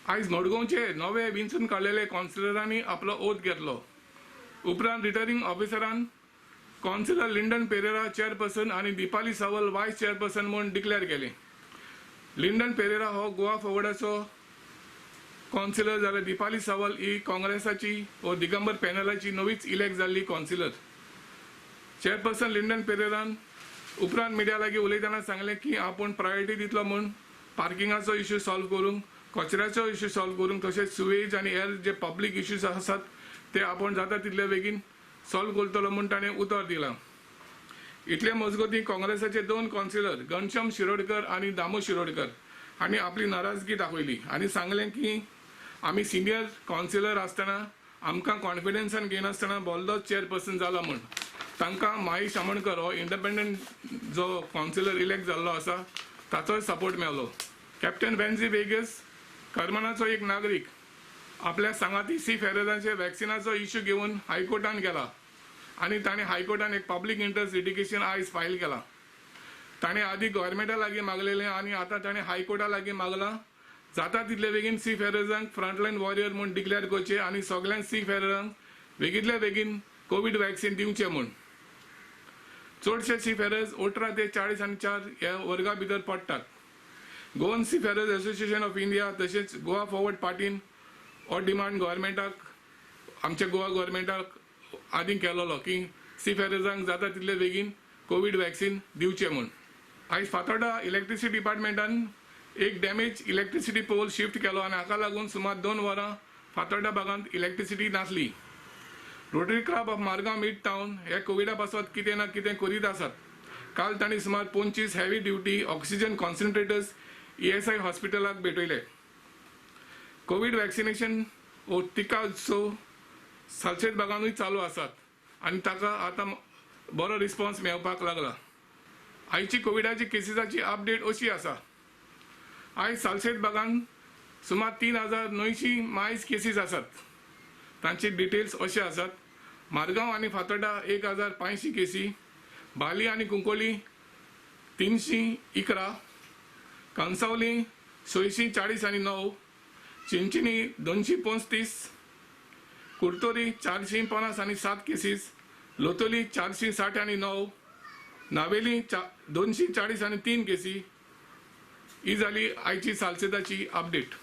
आयज मडगांवचे नवे विंचून काडलेले कावन्सिलरांनी आपलो ओथ घेतलो. उपरांत रिटर्निंग ऑफिसरान कावन्सिलर लिंडन पेरेरा चेअरपर्सन आनी दीपाली सावल वायस चेअरपर्सन म्हूण डिक्लेअर केलें. लिंडन पेरेरा हो गोवा फॉरवर्डाचो कावन्सिलर जाल्यार दीपाली सावल ही काँग्रेसाची वो दिगंबर पॅनलाची नवीच इलेक्ट जाल्ली कावन्सिलर. चेअरपर्सन लिंडन पेरेरान उपरांत मिडिया लागीं उलयतना सांगलें की आपूण प्रायोरिटी दितलो म्हूण पार्किंगाचो इश्यू सॉल्व करूंक, कचऱ्याचो इश्यू सॉल्व करूंक, तशेंच सुवेज आनी हेर जे पब्लीक इश्यूज आसात ते आपूण जाता तितले बेगीन सॉल्व करतलो म्हूण ताणें उतर दिलां. इतले मजगतीं काँग्रेसाचे दोन कावन्सिलर घनश्याम शिरोडकर आनी दामू शिरोडकर हांणी आपली नाराजगी दाखयली आनी सांगलें की आमी सिनियर कावन्सिलर आसतना आमकां कॉन्फिडन्सान घेनासतना बोल्दोच चेअरपर्सन जाला म्हूण. तांकां महेश आमोणकर हो इंडिपेंडंट जो कावन्सिलर इलेक्ट जाल्लो आसा ताचोय सपोर्ट मेळ्ळो. कॅप्टन वेन्झी वेगस करमनाचो एक नागरीक आपल्या सांगाती सी फेरेजांचे वॅक्सिनाचो इश्यू घेवन हायकोर्टान गेला आनी ताणें हायकोर्टान एक पब्लीक इंट्रस्ट लिटिगेशन आयज फायल केलां. ताणें आदीं गव्हर्मेंटा लागीं मागलेलें आनी आतां ताणें हायकोर्टा लागीं मागलां जाता तितले बेगीन सी फेरेजांक फ्रंटलायन वॉरियर म्हूण डिक्लेअर करचें आनी सगल्यांक सी फेरेजांक बेगींतल्या बेगीन कोवीड वॅक्सिन दिवचें म्हूण. चडशे सी फेरज 18 ते 44 ह्या वर्गा भितर पडटात. Goan Seafarers Association of India तशेंच गोवा फॉरवर्ड पार्टीन हो डिमांड गव्हर्मेंटाक, आमच्या गोवा गव्हर्मेंटाक आदीं केलोलो की सी फेरजांक जाता तितले बेगीन कोवीड वॅक्सिन दिवचें म्हूण. आयज फातोर्डा इलेक्ट्रिसिटी डिपार्टमेंटान एक डॅमेज इलेक्ट्रिसिटी पोल शिफ्ट केलो आनी हाका लागून सुमार 2 वरां फातोर्डा भागांत इलेक्ट्रिसिटी नासली. Rotary Club of Margao mid town हे कोविडा पासत कितें ना कितें करीत आसात. काल तांणी सुमार 25 heavy duty oxygen concentrators ESI हॉस्पिटलाक भेटयले. कोवीड वॅक्सिनेशन हो टिका उत्सव सालसेत भागानूय चालू आसात आनी ताका आतां बरो रिस्पॉन्स मेळपाक लागला. आयची कोविडाची केसीसाची अपडेट अशी आसा. आयज सालसेत भागान सुमार 3900 मायज केसीस आसात. तांचे डिटेल्स अशे आसात. मारगांव आनी फातोर्डा 1500 केसी, बाली आनी कुंकोली 311, कांसावली 649, चिंचिनी 235, कुर्तोरी 457 केसीस, लोतोली 469, नावेली 243 केसी. ही जाली आयची सालसेताची अपडेट.